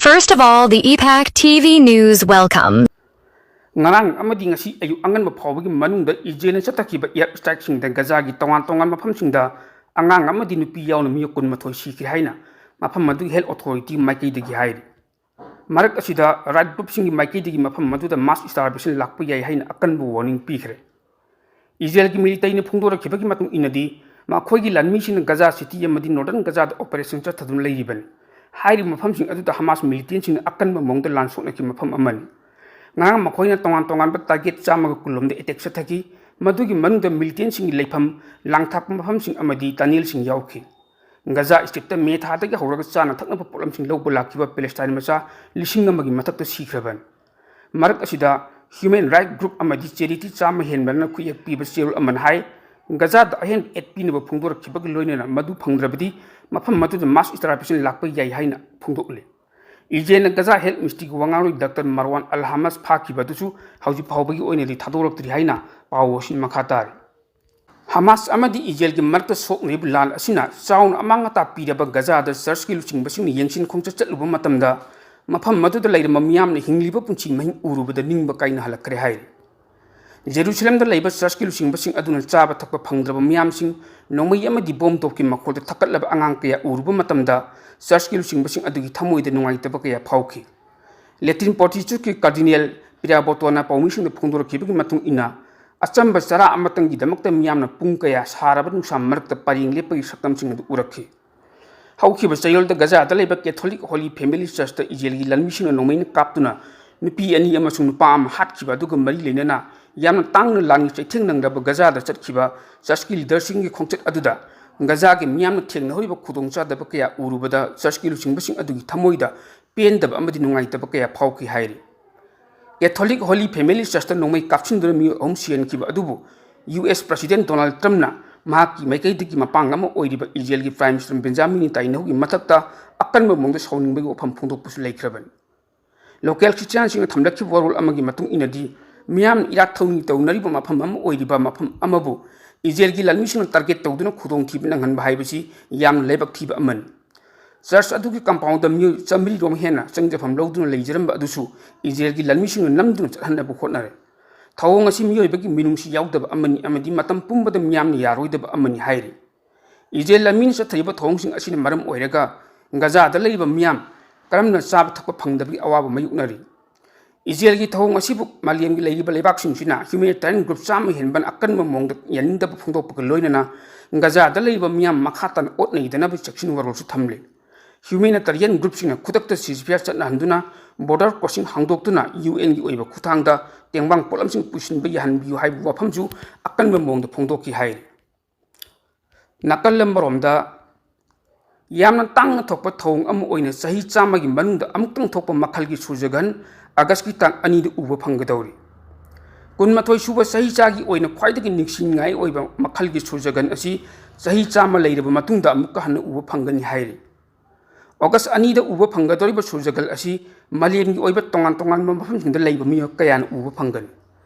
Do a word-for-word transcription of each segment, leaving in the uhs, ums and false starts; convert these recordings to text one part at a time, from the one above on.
First of all, the E PAC T V News welcome. ꯉꯔꯥꯡ ꯑꯃꯗꯤ ꯉꯁꯤ ꯑꯌꯨꯛ ꯑꯉꯟꯕ ꯐꯥꯎꯕꯒꯤ ꯃꯅꯨꯡꯗ ꯏꯖꯔꯦꯜꯅ ꯆꯠꯊꯈꯤꯕ air strikeꯁꯤꯡꯗ ꯒꯖꯥꯒꯤ ꯇꯣꯉꯥꯟ ꯇꯣꯉꯥꯟꯕ ꯃꯐꯝꯁꯤꯡꯗ ꯑꯉꯥꯡ ꯑꯃꯗꯤ ꯅꯨꯄꯤ ꯌꯥꯎꯅ ꯃꯤꯑꯣꯏ ꯀꯨꯟꯃꯥꯊꯣꯏ ꯁꯤꯈ꯭ꯔꯦ ꯍꯥꯏꯅ ꯃꯐꯝ ꯑꯗꯨꯒꯤ health authority ꯃꯥꯏꯀꯩꯗꯒꯤ ꯍꯥꯏꯔꯤ꯫ ꯃꯔꯛ ꯑꯁꯤꯗ right groupꯁꯤꯡꯒꯤ ꯃꯥꯏꯀꯩꯗꯒꯤ ꯃꯐꯝ ꯑꯗꯨꯗ mass starvation ꯂꯥꯛꯄ ꯌꯥꯏ ꯍꯥꯏꯅ ꯑꯀꯟꯕ warning ꯄꯤꯈ꯭ꯔꯦ꯫ ꯏꯖꯔꯦꯜꯒꯤ militaryꯅ ꯐꯣꯡꯗꯣꯔꯛꯈꯤꯕꯒꯤ ꯃꯇꯨꯡ ꯏꯟꯅꯗꯤ, ꯃꯈꯣꯏꯒꯤ ꯂꯥꯟꯃꯤꯁꯤꯡꯅ ꯒꯖꯥ city ꯑꯃꯗꯤ northern ꯒꯖꯥꯗ operation ꯆꯠꯊꯗꯨꯅ ꯂꯩꯔꯤꯕꯅꯤ꯫ ꯍꯥꯏꯔꯤꯕ ꯃꯐꯝꯁꯤꯡ ꯑꯗꯨꯗ ꯍꯃꯥꯁ militantꯁꯤꯡꯅ ꯑꯀꯟꯕ ꯃꯑꯣꯡꯗ ꯂꯥꯟ ꯁꯣꯛꯅꯈꯤꯕ ꯃꯐꯝ ꯑꯃꯅꯤ꯫ ꯉꯔꯥꯡ ꯃꯈꯣꯏꯅ ꯇꯣꯉꯥꯟ ꯇꯣꯉꯥꯟꯕ target ꯆꯥꯝꯃꯒ ꯀꯨꯟꯂꯣꯝꯗ attack ꯆꯠꯊꯈꯤ꯫ ꯃꯗꯨꯒꯤ ꯃꯅꯨꯡꯗ militantꯁꯤꯡꯒꯤ ꯂꯩꯐꯝ, ꯂꯥꯡꯊꯥꯛꯄ ꯃꯐꯝꯁꯤꯡ ꯑꯃꯗꯤ tunnelꯁꯤꯡ ꯌꯥꯎꯈꯤ꯫ ꯒꯖꯥ Stripꯇ ꯃꯦ ꯊꯥꯗꯒꯤ ꯍꯧꯔꯒ ꯆꯥꯅ ꯊꯛꯅꯕ ꯄꯣꯠꯂꯝꯁꯤꯡ ꯂꯧꯕ ꯂꯥꯛꯈꯤꯕ ꯄꯦꯂꯦꯁꯇꯥꯏꯟ ꯃꯆꯥ ꯂꯤꯁꯤꯡ ꯑꯃꯒꯤ ꯃꯊꯛꯇ ꯁꯤꯈ꯭ꯔꯕꯅꯤ꯫ ꯃꯔꯛ ꯑꯁꯤꯗ human right group ꯑꯃꯗꯤ charity ꯆꯥꯝꯃ ꯍꯦꯟꯕꯅ ꯈꯨꯠꯌꯦꯛ ꯄꯤꯕ ꯆꯦꯔꯣꯜ ꯑꯃꯅ ꯍꯥꯏ, ꯒꯖꯥꯗ ꯑꯍꯦꯟꯕ aid ꯄꯤꯅꯕ ꯐꯣꯡꯗꯣꯔꯛꯈꯤꯕꯒ ꯂꯣꯏꯅꯅ ꯃꯗꯨ ꯐꯪꯗ꯭ꯔꯕꯗꯤ ꯃꯐꯝ ꯑꯗꯨꯗ mass starvation ꯂꯥꯛꯄ ꯌꯥꯏ ꯍꯥꯏꯅ ꯐꯣꯡꯗꯣꯛꯂꯤ꯫ ꯏꯖꯔꯦꯜꯅ ꯒꯖꯥ health ministryꯒꯤ ꯋꯥꯉꯥꯡꯂꯣꯏ Doctor Marwan Al Hamas ꯐꯥꯈꯤꯕ ꯑꯗꯨꯁꯨ ꯍꯧꯖꯤꯛ ꯐꯥꯎꯕꯒꯤ ꯑꯣꯏꯅꯗꯤ ꯊꯥꯗꯣꯔꯛꯇ꯭ꯔꯤ ꯍꯥꯏꯅ ꯄꯥꯎ ꯑꯁꯤꯅ ꯃꯈꯥ ꯇꯥꯔꯤ꯫ ꯍꯃꯥꯁ ꯑꯃꯗꯤ ꯏꯖꯔꯦꯜꯒꯤ ꯃꯔꯛꯇ ꯁꯣꯛꯅꯔꯤꯕ ꯂꯥꯟ ꯑꯁꯤꯅ ꯆꯥꯎꯅ ꯑꯃꯥꯡ ꯑꯇꯥ ꯄꯤꯔꯕ ꯒꯖꯥꯗ ꯆꯔꯆꯀꯤ ꯂꯨꯆꯤꯡꯕꯁꯤꯡꯅ ꯌꯦꯡꯁꯤꯟ ꯈꯣꯡꯆꯠ ꯆꯠꯂꯨꯕ ꯃꯇꯝꯗ, ꯃꯐꯝ ꯑꯗꯨꯗ ꯂꯩꯔꯕ ꯃꯤꯌꯥꯝꯅ ꯍꯤꯡꯂꯤꯕ ꯄꯨꯟꯁꯤ ꯃꯍꯤꯡ ꯎꯔꯨꯕꯗ ꯅꯤꯡꯕ ꯀꯥꯏꯅ ꯍꯜꯂꯛꯈ꯭ꯔꯦ ꯍꯥꯏꯔꯤ꯫ ꯖꯦꯔꯨꯁꯂꯦꯝꯗ ꯂꯩꯕ ꯆꯔꯆꯀꯤ ꯂꯨꯆꯤꯡꯕꯁꯤꯡ ꯑꯗꯨꯅ ꯆꯥꯕ ꯊꯛꯄ ꯐꯪꯗ꯭ꯔꯕ ꯃꯤꯌꯥꯝꯁꯤꯡ, ꯅꯣꯡꯃꯩ ꯑꯃꯗꯤ ꯕꯣꯝ ꯇꯣꯞꯀꯤ ꯃꯈꯣꯜꯗ ꯊꯛꯀꯠꯂꯕ ꯑꯉꯥꯡ ꯀꯌꯥ ꯎꯔꯨꯕ ꯃꯇꯝꯗ, ꯆꯔꯆꯀꯤ ꯂꯨꯆꯤꯡꯕꯁꯤꯡ ꯑꯗꯨꯒꯤ ꯊꯃꯣꯏꯗ ꯅꯨꯡꯉꯥꯏꯇꯕ ꯀꯌꯥ ꯐꯥꯎꯈꯤ꯫ ꯂꯦꯇꯤꯟ ꯄꯣꯔꯇꯤꯆꯨꯁꯀꯤ Cardinal Pirabotoꯅ ꯄꯥꯎꯃꯤꯁꯤꯡꯗ ꯐꯣꯡꯗꯣꯔꯛꯈꯤꯕꯒꯤ ꯃꯇꯨꯡ ꯏꯟꯅ, ꯑꯆꯝꯕ ꯆꯔꯥ ꯑꯃꯇꯪꯒꯤꯗꯃꯛꯇ ꯃꯤꯌꯥꯝꯅ ꯄꯨꯡ ꯀꯌꯥ ꯁꯥꯔꯕ ꯅꯨꯡꯁꯥ ꯃꯔꯛꯇ ꯄꯔꯦꯡ ꯂꯦꯞꯄꯒꯤ ꯁꯛꯇꯝꯁꯤꯡ ꯑꯗꯨ ꯎꯔꯛꯈꯤ꯫ ꯍꯧꯈꯤꯕ ꯆꯌꯣꯜꯗ ꯒꯖꯥꯗ ꯂꯩꯕ Catholic Holy Family Churchꯇ ꯏꯖꯔꯦꯜꯒꯤ ꯂꯥꯟꯃꯤꯁꯤꯡꯅ ꯅꯣꯡꯃꯩꯅ ꯀꯥꯞꯇꯨꯅ ꯅꯨꯄꯤ ꯑꯅꯤ ꯑꯃꯁꯨꯡ ꯅꯨꯄꯥ ꯑꯃ ꯍꯥꯠꯈꯤꯕ ꯑꯗꯨꯒ ꯃꯔꯤ ꯂꯩꯅꯅ, ꯌꯥꯝꯅ ꯇꯥꯡꯅ ꯂꯥꯟꯒꯤ ꯆꯩꯊꯦꯡ ꯅꯪꯂꯕ ꯒꯖꯥꯗ ꯆꯠꯈꯤꯕ ꯆꯔꯆꯀꯤ ꯂꯤꯗꯔꯁꯤꯡꯒꯤ ꯈꯣꯡꯆꯠ ꯑꯗꯨꯗ ꯒꯖꯥꯒꯤ ꯃꯤꯌꯥꯝꯅ ꯊꯦꯡꯅꯍꯧꯔꯤꯕ ꯈꯨꯗꯣꯡꯆꯥꯗꯕ ꯀꯌꯥ ꯎꯔꯨꯕꯗ, ꯆꯔꯆꯀꯤ ꯂꯨꯆꯤꯡꯕꯁꯤꯡ ꯑꯗꯨꯒꯤ ꯊꯃꯣꯏꯗ ꯄꯦꯟꯗꯕ ꯑꯃꯗꯤ ꯅꯨꯡꯉꯥꯏꯇꯕ ꯀꯌꯥ ꯐꯥꯎꯈꯤ ꯍꯥꯏꯔꯤ꯫ Catholic Holy Family Churchꯇ ꯅꯣꯡꯃꯩ ꯀꯥꯞꯁꯤꯟꯗꯨꯅ ꯃꯤꯑꯣꯏ ꯑꯍꯨꯝ ꯁꯤꯍꯟꯈꯤꯕ ꯑꯗꯨꯕꯨ, ꯌꯨ ꯑꯦꯁ President Donald Trumpꯅ ꯃꯍꯥꯛꯀꯤ ꯃꯥꯏꯀꯩꯗꯒꯤ ꯃꯄꯥꯡ ꯑꯃ ꯑꯣꯏꯔꯤꯕ ꯏꯖꯔꯦꯜꯒꯤ Prime Minister Benjamin Netanyahuꯒꯤ ꯃꯊꯛꯇ ꯑꯀꯟꯕ ꯃꯑꯣꯡꯗ ꯁꯥꯎꯅꯤꯡꯕꯒꯤ ꯋꯥꯐꯝ ꯐꯣꯡꯗꯣꯛꯄꯁꯨ ꯂꯩꯈ꯭ꯔꯕꯅꯤ꯫ Local Christianꯁꯤꯡꯅ ꯊꯝꯂꯛꯈꯤꯕ ꯋꯥꯔꯣꯜ ꯑꯃꯒꯤ ꯃꯇꯨꯡ ꯏꯟꯅꯗꯤ, ꯃꯤꯌꯥꯝꯅ ꯏꯔꯥꯛ ꯊꯧꯅꯤ ꯇꯧꯅꯔꯤꯕ ꯃꯐꯝ ꯑꯃ ꯑꯣꯏꯔꯤꯕ ꯃꯐꯝ ꯑꯃꯕꯨ ꯏꯖꯔꯦꯜꯒꯤ ꯂꯥꯟꯃꯤꯁꯤꯡꯅ target ꯇꯧꯗꯨꯅ ꯈꯨꯗꯣꯡꯊꯤꯕ ꯅꯪꯍꯟꯕ ꯍꯥꯏꯕꯁꯤ ꯌꯥꯝꯅ ꯂꯥꯏꯕꯛ ꯊꯤꯕ ꯑꯃꯅꯤ꯫ ꯆꯔꯆ ꯑꯗꯨꯒꯤ ꯀꯝꯄꯥꯎꯟꯗ ꯃꯤꯑꯣꯏ ꯆꯥꯃꯔꯤ ꯔꯣꯝ ꯍꯦꯟꯅ ꯆꯪꯖꯐꯝ ꯂꯧꯗꯨꯅ ꯂꯩꯖꯔꯝꯕ ꯑꯗꯨꯁꯨ ꯏꯖꯔꯦꯜꯒꯤ ꯂꯥꯟꯃꯤꯁꯤꯡꯅ ꯅꯝꯗꯨꯅ ꯆꯠꯍꯟꯅꯕ ꯍꯣꯠꯅꯔꯦ꯫ ꯊꯧꯑꯣꯡ ꯑꯁꯤ ꯃꯤꯑꯣꯏꯕꯒꯤ ꯃꯤꯅꯨꯡꯁꯤ ꯌꯥꯎꯗꯕ ꯑꯃꯅꯤ ꯑꯃꯗꯤ ꯃꯇꯝ ꯄꯨꯝꯕꯗ ꯃꯤꯌꯥꯝꯅ ꯌꯥꯔꯣꯏꯗꯕ ꯑꯃꯅꯤ ꯍꯥꯏꯔꯤ꯫ ꯏꯖꯔꯦꯜ ꯂꯥꯟꯃꯤꯅ ꯆꯠꯊꯔꯤꯕ ꯊꯧꯑꯣꯡꯁꯤꯡ ꯑꯁꯤꯅ ꯃꯔꯝ ꯑꯣꯏꯔꯒ ꯒꯖꯥꯗ ꯂꯩꯔꯤꯕ ꯃꯤꯌꯥꯝ ꯀꯔꯝꯅ ꯆꯥꯕ ꯊꯛꯄ ꯐꯪꯗꯕꯒꯤ ꯑꯋꯥꯕ ꯃꯥꯌꯣꯛꯅꯔꯤ? ꯏꯖꯔꯦꯜꯒꯤ ꯊꯧꯑꯣꯡ ꯑꯁꯤꯕꯨ ꯃꯥꯂꯦꯝꯒꯤ ꯂꯩꯔꯤꯕ ꯂꯩꯕꯥꯛꯁꯤꯡꯁꯤꯅ humanitarian group ꯆꯥꯝꯃ ꯍꯦꯟꯕꯅ ꯑꯀꯟꯕ ꯃꯑꯣꯡꯗ ꯌꯥꯅꯤꯡꯗꯕ ꯐꯣꯡꯗꯣꯛꯄꯒ ꯂꯣꯏꯅꯅ ꯒꯖꯥꯗ ꯂꯩꯔꯤꯕ ꯃꯤꯌꯥꯝ ꯃꯈꯥ ꯇꯥꯅ ꯑꯣꯠ ꯅꯩꯗꯅꯕ ꯆꯦꯛꯁꯤꯟ ꯋꯥꯔꯣꯜꯁꯨ ꯊꯝꯂꯤ꯫ Humanitarian group ꯁꯤꯡꯅ ꯈꯨꯗꯛꯇ ceasefire ꯆꯠꯅꯍꯟꯗꯨꯅ border crossing ꯍꯥꯡꯗꯣꯛꯇꯨꯅ UN ꯒꯤ ꯑꯣꯏꯕ ꯈꯨꯠꯊꯥꯡꯗ ꯇꯦꯡꯕꯥꯡ ꯄꯣꯠꯂꯝꯁꯤꯡ ꯄꯨꯁꯤꯟꯕ ꯌꯥꯍꯟꯕꯤꯌꯨ ꯍꯥꯏꯕ ꯋꯥꯐꯝꯁꯨ ꯑꯀꯟꯕ ꯃꯑꯣꯡꯗ ꯐꯣꯡꯗꯣꯛꯈꯤ ꯍꯥꯏꯔꯤ꯫ ꯅꯥꯀꯜ ꯑꯃꯔꯣꯝꯗ, ꯌꯥꯝꯅ ꯇꯥꯡꯅ ꯊꯣꯛꯄ ꯊꯧꯑꯣꯡ ꯑꯃ ꯑꯣꯏꯅ ꯆꯍꯤ ꯆꯥꯝꯃꯒꯤ ꯃꯅꯨꯡꯗ ꯑꯃꯨꯛꯇꯪ ꯊꯣꯛꯄ ꯃꯈꯜꯒꯤ ꯁꯨꯔꯖꯒꯟ ꯑꯥꯒꯁꯀꯤ ꯇꯥꯡ ꯑꯅꯤꯗ ꯎꯕ ꯐꯪꯒꯗꯧꯔꯤ꯫ ꯀꯨꯟꯃꯥꯊꯣꯏ ꯁꯨꯕ ꯆꯍꯤꯆꯥꯒꯤ ꯑꯣꯏꯅ ꯈ꯭ꯋꯥꯏꯗꯒꯤ ꯅꯤꯡꯁꯤꯡꯅꯤꯡꯉꯥꯏ ꯑꯣꯏꯕ ꯃꯈꯜꯒꯤ ꯁꯨꯔꯖꯒꯟ ꯑꯁꯤ ꯆꯍꯤ ꯆꯥꯝꯃ ꯂꯩꯔꯕ ꯃꯇꯨꯡꯗ ꯑꯃꯨꯛꯀ ꯍꯟꯅ ꯎꯕ ꯐꯪꯒꯅꯤ ꯍꯥꯏꯔꯤ꯫ ꯑꯣꯒꯁ ꯑꯅꯤꯗ ꯎꯕ ꯐꯪꯒꯗꯧꯔꯤꯕ ꯁꯨꯔꯖꯒꯟ ꯑꯁꯤ ꯃꯥꯂꯦꯝꯒꯤ ꯑꯣꯏꯕ ꯇꯣꯉꯥꯟ ꯇꯣꯉꯥꯟꯕ ꯃꯐꯝꯁꯤꯡꯗ ꯂꯩꯕ ꯃꯤꯑꯣꯏ ꯀꯌꯥꯅ ꯎꯕ ꯐꯪꯒꯅꯤ꯫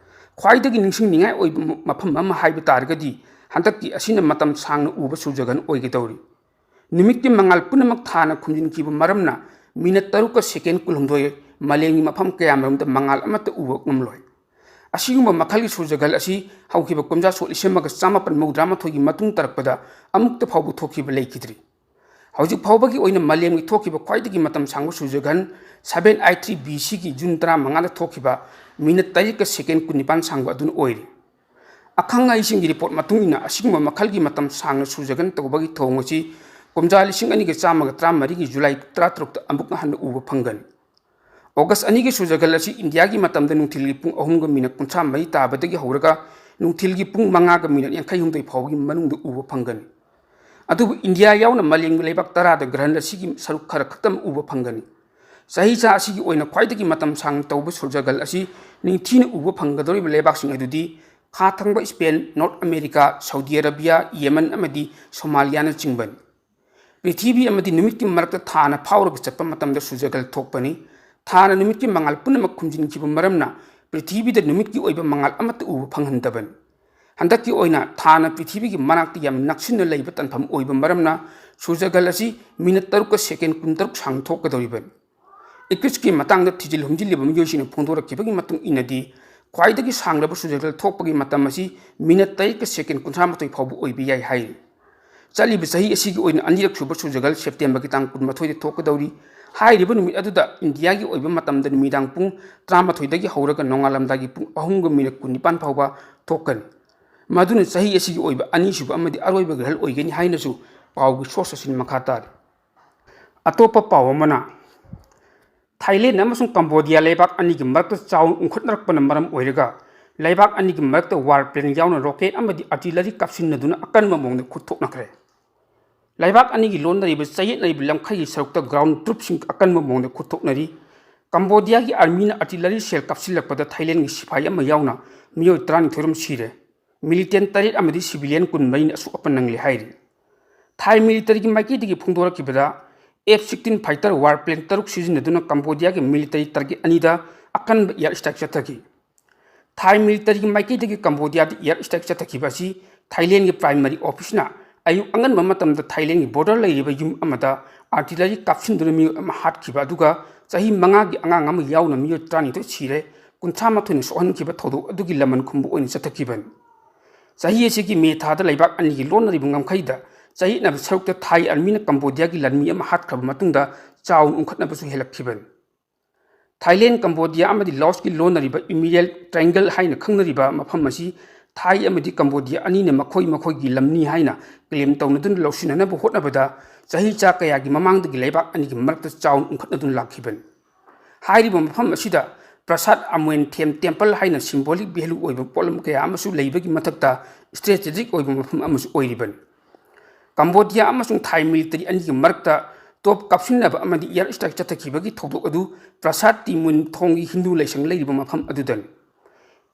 ꯈ꯭ꯋꯥꯏꯗꯒꯤ ꯅꯤꯡꯁꯤꯡꯅꯤꯡꯉꯥꯏ ꯑꯣꯏꯕ ꯃ-, ꯃꯐꯝ ꯑꯃ ꯍꯥꯏꯕ ꯇꯥꯔꯒꯗꯤ, ꯍꯟꯗꯛꯀꯤ ꯑꯁꯤꯅ ꯃꯇꯝ ꯁꯥꯡꯅ ꯎꯕ ꯁꯨꯔꯖꯒꯟ ꯑꯣꯏꯒꯗꯧꯔꯤ꯫ ꯅꯨꯃꯤꯠꯀꯤ ꯃꯉꯥꯜ ꯄꯨꯝꯅꯃꯛ ꯊꯥꯅ ꯈꯨꯝꯖꯤꯟꯈꯤꯕ ꯃꯔꯝꯅ, ꯃꯤꯅꯠ ꯇꯔꯨꯛꯀ ꯁꯦꯀꯦꯟ ꯀꯨꯟꯍꯨꯝꯗꯣꯏ ꯃꯥꯂꯦꯝꯒꯤ ꯃꯐꯝ ꯀꯌꯥꯃꯔꯨꯝꯗ ꯃꯉꯥꯜ ꯑꯃꯠꯇ ꯎꯕ ꯉꯝꯂꯣꯏ꯫ ꯑꯁꯤꯒꯨꯝꯕ ꯃꯈꯜꯒꯤ ꯁꯨꯔꯖꯒꯟ ꯑꯁꯤ ꯍꯧꯈꯤꯕ ꯀꯨꯝꯖꯥ ꯁꯣꯛ ꯂꯤꯁꯤꯡ ꯑꯃꯒ ꯆꯥꯃꯥꯄꯟ ꯃꯧꯗ꯭ꯔꯥ ꯃꯥꯊꯣꯏꯒꯤ ꯃꯇꯨꯡ ꯇꯥꯔꯛꯄꯗ ꯑꯃꯨꯛꯇ ꯐꯥꯎꯕ ꯊꯣꯛꯈꯤꯕ ꯂꯩꯈꯤꯗ꯭ꯔꯤ꯫ ꯍꯧꯖꯤꯛ ꯐꯥꯎꯕꯒꯤ ꯑꯣꯏꯅ ꯃꯥꯂꯦꯝꯒꯤ ꯊꯣꯛꯈꯤꯕ ꯈ꯭ꯋꯥꯏꯗꯒꯤ ꯃꯇꯝ ꯁꯥꯡꯕ ꯁꯨꯔꯖꯒꯟ seven I three B C ꯒꯤ ꯖꯨꯟ ꯇꯔꯥꯃꯉꯥꯗ ꯊꯣꯛꯈꯤꯕ ꯃꯤꯅꯠ ꯇꯔꯦꯠꯀ ꯁꯦꯀꯦꯟ ꯀꯨꯟꯅꯤꯄꯥꯟ ꯁꯥꯡꯕ ꯑꯗꯨꯅ ꯑꯣꯏꯔꯤ꯫ ꯑꯈꯪ ꯑꯍꯩꯁꯤꯡꯒꯤ ꯔꯤꯄꯣꯔꯠ ꯃꯇꯨꯡ ꯏꯟꯅ, ꯑꯁꯤꯒꯨꯝꯕ ꯃꯈꯜꯒꯤ ꯃꯇꯝ ꯁꯥꯡꯅ ꯁꯨꯔꯖꯒꯟ ꯇꯧꯕꯒꯤ ꯊꯧꯑꯣꯡ ꯑꯁꯤ ꯀꯨꯝꯖꯥ ꯂꯤꯁꯤꯡ ꯑꯅꯤꯒ ꯆꯥꯝꯃꯒ ꯇꯔꯥꯃꯔꯤꯒꯤ ꯖꯨꯂꯥꯏ ꯇꯔꯥꯇꯔꯨꯛꯇ ꯑꯃꯨꯛ ꯍꯟꯅ ꯎꯕ ꯐꯪꯒꯅꯤ꯫ ꯑꯣꯒꯁ ꯑꯅꯤꯒꯤ ꯁꯨꯔꯖꯒꯟ ꯑꯁꯤ ꯏꯟꯗꯤꯌꯥꯒꯤ ꯃꯇꯝꯗ ꯅꯨꯡꯊꯤꯜꯒꯤ ꯄꯨꯡ ꯑꯍꯨꯝꯒ ꯃꯤꯅꯠ ꯀꯨꯟꯊ꯭ꯔꯥ ꯃꯔꯤ ꯇꯥꯕꯗꯒꯤ ꯍꯧꯔꯒ ꯅꯨꯡꯊꯤꯜꯒꯤ ꯄꯨꯡ ꯃꯉꯥꯒ ꯃꯤꯅꯠ ꯌꯥꯡꯈꯩ ꯍꯨꯝꯗꯣꯏ ꯐꯥꯎꯕꯒꯤ ꯃꯅꯨꯡꯗ ꯎꯕ ꯐꯪꯒꯅꯤ꯫ ꯑꯗꯨꯕꯨ ꯏꯟꯗꯤꯌꯥ ꯌꯥꯎꯅ ꯃꯥꯂꯦꯝꯒꯤ ꯂꯩꯕꯥꯛ ꯇꯔꯥꯗ ꯒ꯭ꯔꯍꯟ ꯑꯁꯤꯒꯤ ꯁꯔꯨꯛ ꯈꯔ ꯈꯛꯇꯃꯛ ꯎꯕ ꯐꯪꯒꯅꯤ꯫ ꯆꯍꯤꯆꯥ ꯑꯁꯤꯒꯤ ꯑꯣꯏꯅ ꯈ꯭ꯋꯥꯏꯗꯒꯤ ꯃꯇꯝ ꯁꯥꯡꯅ ꯇꯧꯕ ꯁꯨꯔꯖꯒꯟ ꯑꯁꯤ ꯅꯤꯡꯊꯤꯅ ꯎꯕ ꯐꯪꯒꯗꯧꯔꯤꯕ ꯂꯩꯕꯥꯛꯁꯤꯡ ꯑꯗꯨꯗꯤ ꯈꯥ ꯊꯪꯕ Spain, North America, Saudi Arabia, Yemen ꯑꯃꯗꯤ ꯁꯣꯃꯥꯂꯤꯌꯥꯅꯆꯤꯡꯕꯅꯤ꯫ ꯄ꯭ꯔꯤꯊꯤꯕꯤ ꯑꯃꯗꯤ ꯅꯨꯃꯤꯠꯀꯤ ꯃꯔꯛꯇ ꯊꯥꯅ ꯐꯥꯎꯔꯒ ꯆꯠꯄ ꯃꯇꯝꯗ ꯁꯨꯔꯖꯒꯟ ꯊꯣꯛꯄꯅꯤ꯫ ꯊꯥꯅ ꯅꯨꯃꯤꯠꯀꯤ ꯃꯉꯥꯜ ꯄꯨꯝꯅꯃꯛ ꯈꯨꯝꯖꯤꯟꯈꯤꯕ ꯃꯔꯝꯅ ꯄ꯭ꯔꯤꯊꯤꯕꯤꯗ ꯅꯨꯃꯤꯠꯀꯤ ꯑꯣꯏꯕ ꯃꯉꯥꯜ ꯑꯃꯠꯇ ꯎꯕ ꯐꯪꯍꯟꯗꯕꯅꯤ꯫ ꯍꯟꯗꯛꯀꯤ ꯑꯣꯏꯅ ꯊꯥꯅ ꯄ꯭ꯔꯤꯊꯤꯕꯤꯒꯤ ꯃꯅꯥꯛꯇ ꯌꯥꯝ ꯅꯛꯁꯤꯟꯅ ꯂꯩꯕ ꯇꯥꯟꯐꯝ ꯑꯣꯏꯕ ꯃꯔꯝꯅ ꯁꯨꯔꯖꯒꯜ ꯑꯁꯤ ꯃꯤꯅꯠ ꯇꯔꯨꯛꯀ ꯁꯦꯀꯦꯟ ꯀꯨꯟꯇꯔꯨꯛ ꯁꯥꯡꯅ ꯊꯣꯛꯀꯗꯧꯔꯤꯕꯅꯤ꯫ Eclipseꯀꯤ ꯃꯇꯥꯡꯗ ꯊꯤꯖꯤꯜ ꯍꯨꯝꯖꯤꯜꯂꯤꯕ ꯃꯤꯑꯣꯏꯁꯤꯡꯅ ꯐꯣꯡꯗꯣꯔꯛꯈꯤꯕꯒꯤ ꯃꯇꯨꯡ ꯏꯟꯅꯗꯤ, ꯈ꯭ꯋꯥꯏꯗꯒꯤ ꯁꯥꯡꯂꯕ ꯁꯨꯔꯖꯒꯜ ꯊꯣꯛꯄꯒꯤ ꯃꯇꯝ ꯑꯁꯤ ꯃꯤꯅꯠ ꯇꯔꯦꯠꯀ ꯁꯦꯀꯦꯟ ꯀꯨꯟꯊ꯭ꯔꯥ ꯃꯥꯊꯣꯏ ꯐꯥꯎꯕ ꯑꯣꯏꯕ ꯌꯥꯏ ꯍꯥꯏꯔꯤ꯫ ꯆꯠꯂꯤꯕ ꯆꯍꯤ ꯑꯁꯤꯒꯤ ꯑꯣꯏꯅ ꯑꯅꯤꯔꯛ ꯁꯨꯕ ꯁꯨꯔꯖꯒꯜ ꯁꯦꯞꯇꯦꯝꯕꯔꯒꯤ ꯇꯥꯡ ꯀꯨꯟꯃꯥꯊꯣꯏꯗ ꯊꯣꯛꯀꯗꯧꯔꯤ꯫ ꯍꯥꯏꯔꯤꯕ ꯅꯨꯃꯤꯠ ꯑꯗꯨꯗ ꯏꯟꯗꯤꯌꯥꯒꯤ ꯑꯣꯏꯕ ꯃꯇꯝꯗ ꯅꯨꯃꯤꯗꯥꯡ ꯄꯨꯡ ꯇꯔꯥꯃꯥꯊꯣꯏꯗꯒꯤ ꯍꯧꯔꯒ ꯅꯣꯡꯉꯥꯜꯂꯝꯗꯥꯏꯒꯤ ꯄꯨꯡ ꯑꯍꯨꯝꯒ ꯃꯤꯅꯠ ꯀꯨꯟꯅꯤꯄꯥꯟ ꯐꯥꯎꯕ ꯊꯣꯛꯀꯅꯤ꯫ ꯃꯗꯨꯅ ꯆꯍꯤ ꯑꯁꯤꯒꯤ ꯑꯣꯏꯕ ꯑꯅꯤꯁꯨꯕ ꯑꯃꯗꯤ ꯑꯔꯣꯏꯕ ꯒ꯭ꯔꯍꯜ ꯑꯣꯏꯒꯅꯤ ꯍꯥꯏꯅꯁꯨ ꯄꯥꯎꯒꯤ source ꯑꯁꯤꯅ ꯃꯈꯥ ꯇꯥꯔꯤ꯫ ꯑꯇꯣꯞꯄ ꯄꯥꯎ ꯑꯃꯅ, ꯊꯥꯏꯂꯦꯟ ꯑꯃꯁꯨꯡ ꯀꯝꯕꯣꯗꯤꯌꯥ ꯂꯩꯕꯥꯛ ꯑꯅꯤꯒꯤ ꯃꯔꯛꯇ ꯆꯥꯎꯅ ꯎꯪꯈꯠꯅꯔꯛꯄꯅ ꯃꯔꯝ ꯑꯣꯏꯔꯒ ꯂꯩꯕꯥꯛ ꯑꯅꯤꯒꯤ ꯃꯔꯛꯇ war plane ꯌꯥꯎꯅ rocket ꯑꯃꯗꯤ artillery ꯀꯥꯞꯁꯤꯟꯅꯗꯨꯅ ꯑꯀꯟꯕ ꯃꯑꯣꯡꯗ ꯈꯨꯠ ꯊꯣꯛꯅꯈ꯭ꯔꯦ꯫ ꯂꯩꯕꯥꯛ ꯑꯅꯤꯒꯤ ꯂꯣꯟꯅꯔꯤꯕ ꯆꯌꯦꯠꯅꯔꯤꯕ ꯂꯝꯈꯩꯒꯤ ꯁꯔꯨꯛꯇ ground troops ꯁꯤꯡ ꯑꯀꯟꯕ ꯃꯑꯣꯡꯗ ꯈꯨꯠ ꯊꯣꯛꯅꯔꯤ꯫ ꯀꯝꯕꯣꯗꯤꯌꯥꯒꯤ army ꯅ artillery shell ꯀꯥꯞꯁꯤꯜꯂꯛꯄꯗ ꯊꯥꯏꯂꯦꯟꯒꯤ ꯁꯤꯐꯥꯏ ꯑꯃ ꯌꯥꯎꯅ ꯃꯤꯑꯣꯏ ꯇꯔꯥꯅꯤꯊꯣꯏ ꯔꯣꯝ ꯁꯤꯔꯦ꯫ Militant ꯇꯔꯦꯠ ꯑꯃꯗꯤ civilian ꯀꯨꯟꯃꯔꯤꯅ ꯑꯁꯣꯛ ꯑꯄꯟ ꯅꯪꯂꯦ ꯍꯥꯏꯔꯤ꯫ ꯊꯥꯏ military ꯒꯤ ꯃꯥꯏꯀꯩꯗꯒꯤ ꯐꯣꯡꯗꯣꯔꯛꯈꯤꯕꯗ F sixteen fighter war plane ꯇꯔꯨꯛ ꯁꯤꯖꯤꯟꯅꯗꯨꯅ ꯀꯝꯕꯣꯗꯤꯌꯥꯒꯤ military target ꯑꯅꯤꯗ ꯑꯀꯟꯕ air strike ꯆꯠꯊꯈꯤ꯫ ꯊꯥꯏ military ꯒꯤ ꯃꯥꯏꯀꯩꯗꯒꯤ ꯀꯝꯕꯣꯗꯤꯌꯥꯗ air strike ꯆꯠꯊꯈꯤꯕ ꯑꯁꯤ ꯊꯥꯏꯂꯦꯟꯒꯤ primary office ꯅ ꯑꯌꯨꯛ ꯑꯉꯟꯕ ꯃꯇꯝꯗ ꯊꯥꯏꯂꯦꯟꯒꯤ border ꯂꯩꯔꯤꯕ ꯌꯨꯝ ꯑꯃꯗ artillery ꯀꯥꯞꯁꯤꯟꯗꯨꯅ ꯃꯤꯑꯣꯏ ꯑꯃ ꯍꯥꯠꯈꯤꯕ, ꯑꯗꯨꯒ ꯆꯍꯤ ꯃꯉꯥꯒꯤ ꯑꯉꯥꯡ ꯑꯃ ꯌꯥꯎꯅ ꯃꯤꯑꯣꯏ ꯇꯔꯥꯅꯤꯊꯣꯏ ꯁꯤꯔꯦ, ꯀꯨꯟꯊ꯭ꯔꯥ ꯃꯥꯊꯣꯏꯅ ꯁꯣꯛꯍꯟꯈꯤꯕ ꯊꯧꯗꯣꯛ ꯑꯗꯨꯒꯤ ꯂꯃꯟ ꯈꯨꯝꯕ ꯑꯣꯏꯅ ꯆꯠꯊꯈꯤꯕꯅꯤ꯫ ꯆꯍꯤ ꯑꯁꯤꯒꯤ ꯃꯦ ꯊꯥꯗ ꯂꯩꯕꯥꯛ ꯑꯅꯤꯒꯤ ꯂꯣꯟꯅꯔꯤꯕ ꯉꯝꯈꯩꯗ ꯆꯌꯦꯠꯅꯕ ꯁꯔꯨꯛꯇ ꯊꯥꯏ army ꯅ ꯀꯝꯕꯣꯗꯤꯌꯥꯒꯤ ꯂꯥꯟꯃꯤ ꯑꯃ ꯍꯥꯠꯈ꯭ꯔꯕ ꯃꯇꯨꯡꯗ ꯆꯥꯎꯅ ꯎꯪꯈꯠꯅꯕꯁꯨ ꯍꯦꯜꯂꯛꯈꯤꯕꯅꯤ꯫ ꯊꯥꯏꯂꯦꯟ, ꯀꯝꯕꯣꯗꯤꯌꯥ ꯑꯃꯗꯤ ꯂꯥꯑꯣꯁꯀꯤ ꯂꯣꯟꯅꯔꯤꯕ Emerald Triangle ꯍꯥꯏꯅ ꯈꯪꯅꯔꯤꯕ ꯃꯐꯝ ꯑꯁꯤ ꯊꯥꯏ ꯑꯃꯗꯤ ꯀꯝꯕꯣꯗꯤꯌꯥ ꯑꯅꯤꯅ ꯃꯈꯣꯏ ꯃꯈꯣꯏꯒꯤ ꯂꯝꯅꯤ ꯍꯥꯏꯅ claim ꯇꯧꯅꯗꯨꯅ ꯂꯧꯁꯤꯟꯅꯅꯕ ꯍꯣꯠꯅꯕꯗ ꯆꯍꯤ ꯆꯥ ꯀꯌꯥꯒꯤ ꯃꯃꯥꯡꯗꯒꯤ ꯂꯩꯕꯥꯛ ꯑꯅꯤꯒꯤ ꯃꯔꯛꯇ ꯆꯥꯎꯅ ꯎꯪꯈꯠꯅꯗꯨꯅ ꯂꯥꯛꯈꯤꯕꯅꯤ꯫ ꯍꯥꯏꯔꯤꯕ ꯃꯐꯝ ꯑꯁꯤꯗ ꯄ꯭ꯔꯁꯥꯗ ꯑꯃꯣꯏꯟꯊꯦꯝ temple ꯍꯥꯏꯅ symbolic value ꯑꯣꯏꯕ ꯄꯣꯠꯂꯝ ꯀꯌꯥ ꯑꯃꯁꯨ ꯂꯩꯕꯒꯤ ꯃꯊꯛꯇ strategic ꯑꯣꯏꯕ ꯃꯐꯝ ꯑꯃꯁꯨ ꯑꯣꯏꯔꯤꯕꯅꯤ꯫ ꯀꯝꯕꯣꯗꯤꯌꯥ ꯑꯃꯁꯨꯡ ꯊꯥꯏ military ꯑꯅꯤꯒꯤ ꯃꯔꯛꯇ top ꯀꯥꯞꯁꯤꯟꯅꯕ ꯑꯃꯗꯤ air strike ꯆꯠꯊꯈꯤꯕꯒꯤ ꯊꯧꯗꯣꯛ ꯑꯗꯨ ꯄ꯭ꯔꯁꯥꯗ ꯇꯤꯃꯨꯟ ꯊꯣꯡꯒꯤ ꯍꯤꯟꯗꯨ ꯂꯥꯏꯁꯪ ꯂꯩꯔꯤꯕ ꯃꯐꯝ ꯑꯗꯨꯗꯅꯤ꯫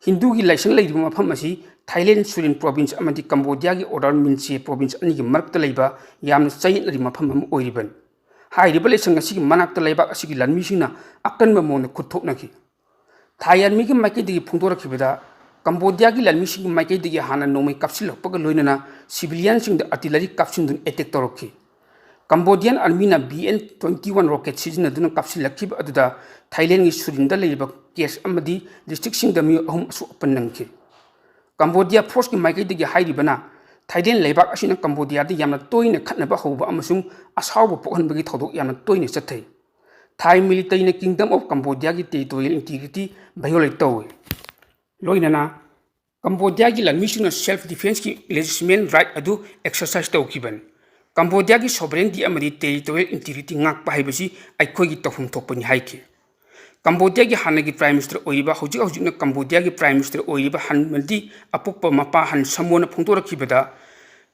ꯍꯤꯟꯗꯨꯒꯤ ꯂꯥꯏꯁꯪ ꯂꯩꯔꯤꯕ ꯃꯐꯝ ꯑꯁꯤ ꯊꯥꯏꯂꯦꯟ ꯁꯨꯔꯤꯟ province ꯑꯃꯗꯤ ꯀꯝꯕꯣꯗꯤꯌꯥꯒꯤ ꯑꯣꯔꯗꯔ ꯃꯤꯟꯁꯦ province ꯑꯅꯤꯒꯤ ꯃꯔꯛꯇ ꯂꯩꯕ ꯌꯥꯝꯅ ꯆꯌꯦꯠꯅꯔꯤꯕ ꯃꯐꯝ ꯑꯃ ꯑꯣꯏꯔꯤꯕꯅꯤ꯫ ꯍꯥꯏꯔꯤꯕ ꯂꯥꯏꯁꯪ ꯑꯁꯤꯒꯤ ꯃꯅꯥꯛꯇ ꯂꯩꯕꯥꯛ ꯑꯁꯤꯒꯤ ꯂꯥꯟꯃꯤꯁꯤꯡꯅ ꯑꯀꯟꯕ ꯃꯑꯣꯡꯗ ꯈꯨꯠ ꯊꯣꯛꯅꯈꯤ꯫ ꯊꯥꯏ army ꯒꯤ ꯃꯥꯏꯀꯩꯗꯒꯤ ꯐꯣꯡꯗꯣꯔꯛꯈꯤꯕꯗ, ꯀꯝꯕꯣꯗꯤꯌꯥꯒꯤ ꯂꯥꯟꯃꯤꯁꯤꯡꯒꯤ ꯃꯥꯏꯀꯩꯗꯒꯤ ꯍꯥꯟꯅ ꯅꯣꯡꯃꯩ ꯀꯥꯞꯁꯤꯜꯂꯛꯄꯒ ꯂꯣꯏꯅꯅ civilianꯁꯤꯡꯗ artillery ꯀꯥꯞꯁꯤꯟꯗꯨꯅ attack ꯇꯧꯔꯛꯈꯤ꯫ Cambodian Armyꯅ B N twenty one rocket ꯁꯤꯖꯤꯟꯅꯗꯨꯅ ꯀꯥꯞꯁꯤꯜꯂꯛꯈꯤꯕ ꯑꯗꯨꯗ ꯊꯥꯏꯂꯦꯟꯒꯤ ꯁꯨꯔꯤꯟꯗ ꯂꯩꯔꯤꯕ ꯀꯦꯁ ꯑꯃꯗꯤ districtꯁꯤꯡꯗ ꯃꯤꯑꯣꯏ ꯑꯍꯨꯝ ꯑꯁꯣꯛ ꯑꯄꯟ ꯅꯪꯈꯤ꯫ ꯀꯝꯕꯣꯗꯤꯌꯥ ꯐꯣꯔꯁꯀꯤ ꯃꯥꯏꯀꯩꯗꯒꯤ ꯍꯥꯏꯔꯤꯕꯅ ꯊꯥꯏꯂꯦꯟ ꯂꯩꯕꯥꯛ ꯑꯁꯤꯅ ꯀꯝꯕꯣꯗꯤꯌꯥꯗ ꯌꯥꯝꯅ ꯇꯣꯏꯅ ꯈꯠꯅꯕ ꯍꯧꯕ ꯑꯃꯁꯨꯡ ꯑꯁꯥꯎꯕ ꯄꯣꯛꯍꯟꯕꯒꯤ ꯊꯧꯗꯣꯛ ꯌꯥꯝꯅ ꯇꯣꯏꯅ ꯆꯠꯊꯩ꯫ Thai militaryꯅ Kingdom of Cambodiaꯒꯤ territorial integrityꯕꯨ violate ꯇꯧꯏ꯫ ꯂꯣꯏꯅꯅ ꯀꯝꯕꯣꯗꯤꯌꯥꯒꯤ ꯂꯥꯟꯃꯤꯁꯤꯡꯅ self defenceꯀꯤ legitimate right ꯑꯗꯨ exercise ꯇꯧꯈꯤꯕꯅꯤ꯫ ꯀꯝꯕꯣꯗꯤꯌꯥꯒꯤ sovereignty ꯑꯃꯗꯤ territorial integrity ꯉꯥꯛꯄ ꯍꯥꯏꯕꯁꯤ ꯑꯩꯈꯣꯏꯒꯤ ꯇꯧꯐꯝ ꯊꯣꯛꯄꯅꯤ ꯍꯥꯏꯈꯤ꯫ ꯀꯝꯕꯣꯗꯤꯌꯥꯒꯤ ꯍꯥꯟꯅꯒꯤ Prime Minister ꯑꯣꯏꯔꯤꯕ, ꯍꯧꯖꯤꯛ ꯍꯧꯖꯤꯛꯅ ꯀꯝꯕꯣꯗꯤꯌꯥꯒꯤ Prime Minister ꯑꯣꯏꯔꯤꯕ ꯍꯟꯃꯟꯗꯤ ꯑꯄꯣꯛꯄ ꯃꯄꯥ ꯍꯟ ꯁꯃꯣꯅ ꯐꯣꯡꯗꯣꯔꯛꯈꯤꯕꯗ,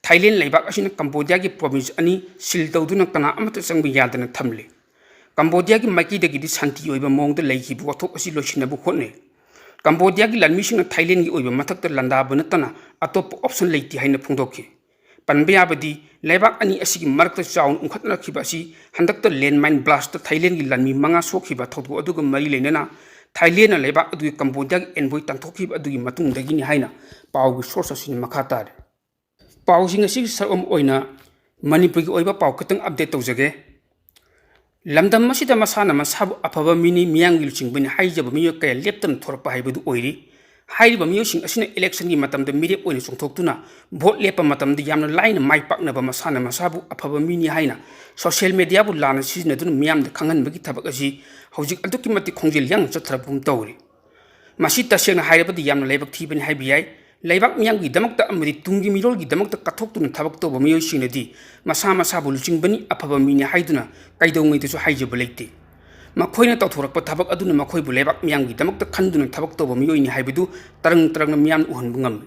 ꯊꯥꯏꯂꯦꯟ ꯂꯩꯕꯥꯛ ꯑꯁꯤꯅ ꯀꯝꯕꯣꯗꯤꯌꯥꯒꯤ province ꯑꯅꯤ seal ꯇꯧꯗꯨꯅ ꯀꯅꯥ ꯑꯃꯠꯇ ꯆꯪꯕ ꯌꯥꯗꯅ ꯊꯝꯂꯤ꯫ ꯀꯝꯕꯣꯗꯤꯌꯥꯒꯤ ꯃꯥꯏꯀꯩꯗꯒꯤꯗꯤ ꯁꯥꯟꯇꯤ ꯑꯣꯏꯕ ꯃꯑꯣꯡꯗ ꯂꯩꯈꯤꯕ ꯋꯥꯊꯣꯛ ꯑꯁꯤ ꯂꯣꯏꯁꯤꯟꯅꯕ ꯍꯣꯠꯅꯩ꯫ ꯀꯝꯕꯣꯗꯤꯌꯥꯒꯤ ꯂꯥꯟꯃꯤꯁꯤꯡꯅ ꯊꯥꯏꯂꯦꯟꯒꯤ ꯑꯣꯏꯕ ꯃꯊꯛꯇ ꯂꯥꯟꯗꯥꯕ ꯅꯠꯇꯅ ꯑꯇꯣꯞꯄ option ꯂꯩꯇꯦ ꯍꯥꯏꯅ ꯐꯣꯡꯗꯣꯛꯈꯤ꯫ ꯄꯟꯕ ꯌꯥꯕꯗꯤ, ꯂꯩꯕꯥꯛ ꯑꯅꯤ ꯑꯁꯤꯒꯤ ꯃꯔꯛꯇ ꯆꯥꯎꯅ ꯎꯪꯈꯠꯅꯔꯛꯈꯤꯕ ꯑꯁꯤ ꯍꯟꯗꯛꯇ landmine blastꯇ ꯊꯥꯏꯂꯦꯟꯒꯤ ꯂꯥꯟꯃꯤ ꯃꯉꯥ ꯁꯣꯛꯈꯤꯕ ꯊꯧꯗꯣꯛ ꯑꯗꯨꯒ ꯃꯔꯤ ꯂꯩꯅꯅ ꯊꯥꯏꯂꯦꯟꯅ ꯂꯩꯕꯥꯛ ꯑꯗꯨꯒꯤ ꯀꯝꯕꯣꯗꯤꯌꯥꯒꯤ envoy ꯇꯥꯟꯊꯣꯛꯈꯤꯕ ꯑꯗꯨꯒꯤ ꯃꯇꯨꯡꯗꯒꯤꯅꯤ ꯍꯥꯏꯅ ꯄꯥꯎꯒꯤ source ꯑꯁꯤꯅ ꯃꯈꯥ ꯇꯥꯔꯤ꯫ ꯄꯥꯎꯁꯤꯡ ꯑꯁꯤꯒꯤ ꯁꯔꯨꯛ ꯑꯃ ꯑꯣꯏꯅ ꯃꯅꯤꯄꯨꯔꯒꯤ ꯑꯣꯏꯕ ꯄꯥꯎ ꯈꯤꯇꯪ update ꯇꯧꯖꯒꯦ꯫ ꯂꯝꯗꯝ ꯑꯁꯤꯗ ꯃꯁꯥꯅ ꯃꯁꯥꯕꯨ ꯑꯐꯕ ꯃꯤꯅꯤ, ꯃꯤꯌꯥꯝꯒꯤ ꯂꯨꯆꯤꯡꯕꯅꯤ ꯍꯥꯏꯖꯕ ꯃꯤꯑꯣꯏ ꯀꯌꯥ ꯂꯦꯞꯇꯅ ꯊꯣꯔꯛꯄ ꯍꯥꯏꯕꯗꯨ ꯑꯣꯏꯔꯤ꯫ ꯍꯥꯏꯔꯤꯕ ꯃꯤꯑꯣꯏꯁꯤꯡ ꯑꯁꯤꯅ electionꯒꯤ ꯃꯇꯝꯗ ꯃꯤꯔꯦꯞ ꯑꯣꯏꯅ ꯆꯣꯡꯊꯣꯛꯇꯨꯅ vote ꯂꯦꯞꯄ ꯃꯇꯝꯗ ꯌꯥꯝꯅ ꯂꯥꯏꯅ ꯃꯥꯏ ꯄꯥꯛꯅꯕ, ꯃꯁꯥꯅ ꯃꯁꯥꯕꯨ ꯑꯐꯕ ꯃꯤꯅꯤ ꯍꯥꯏꯅ social mediaꯕꯨ ꯂꯥꯟꯅ ꯁꯤꯖꯤꯟꯅꯗꯨꯅ ꯃꯤꯌꯥꯝꯗ ꯈꯪꯍꯟꯕꯒꯤ ꯊꯕꯛ ꯑꯁꯤ ꯍꯧꯖꯤꯛ ꯑꯗꯨꯛꯀꯤ ꯃꯇꯤꯛ ꯈꯣꯡꯖꯦꯜ ꯌꯥꯡꯅ ꯆꯠꯊꯔꯛꯄꯒꯨꯝ ꯇꯧꯔꯤ꯫ ꯃꯁꯤ ꯇꯁꯦꯡꯅ ꯍꯥꯏꯔꯕꯗ ꯌꯥꯝꯅ ꯂꯥꯏꯕꯛ ꯊꯤꯕꯅꯤ ꯍꯥꯏꯕ ꯌꯥꯏ꯫ ꯂꯩꯕꯥꯛ ꯃꯤꯌꯥꯝꯒꯤꯗꯃꯛꯇ ꯑꯃꯗꯤ ꯇꯨꯡꯒꯤ ꯃꯤꯔꯣꯜꯒꯤꯗꯃꯛꯇ ꯀꯠꯊꯣꯛꯇꯨꯅ ꯊꯕꯛ ꯇꯧꯕ ꯃꯤꯑꯣꯏꯁꯤꯡꯅꯗꯤ ꯃꯁꯥ ꯃꯁꯥꯕꯨ ꯂꯨꯆꯤꯡꯕꯅꯤ, ꯑꯐꯕ ꯃꯤꯅꯤ ꯍꯥꯏꯗꯨꯅ ꯀꯩꯗꯧꯉꯩꯗꯁꯨ ꯍꯥꯏꯖꯕ ꯂꯩꯇꯦ꯫ ꯃꯈꯣꯏꯅ ꯇꯧꯊꯣꯔꯛꯄ ꯊꯕꯛ ꯑꯗꯨꯅ ꯃꯈꯣꯏꯕꯨ ꯂꯩꯕꯥꯛ ꯃꯤꯌꯥꯝꯒꯤꯗꯃꯛꯇ ꯈꯟꯗꯨꯅ ꯊꯕꯛ ꯇꯧꯕ ꯃꯤꯑꯣꯏꯅꯤ ꯍꯥꯏꯕꯗꯨ ꯇꯔꯪ ꯇꯔꯪꯅ ꯃꯤꯌꯥꯝꯅ ꯎꯍꯟꯕ ꯉꯝꯃꯤ꯫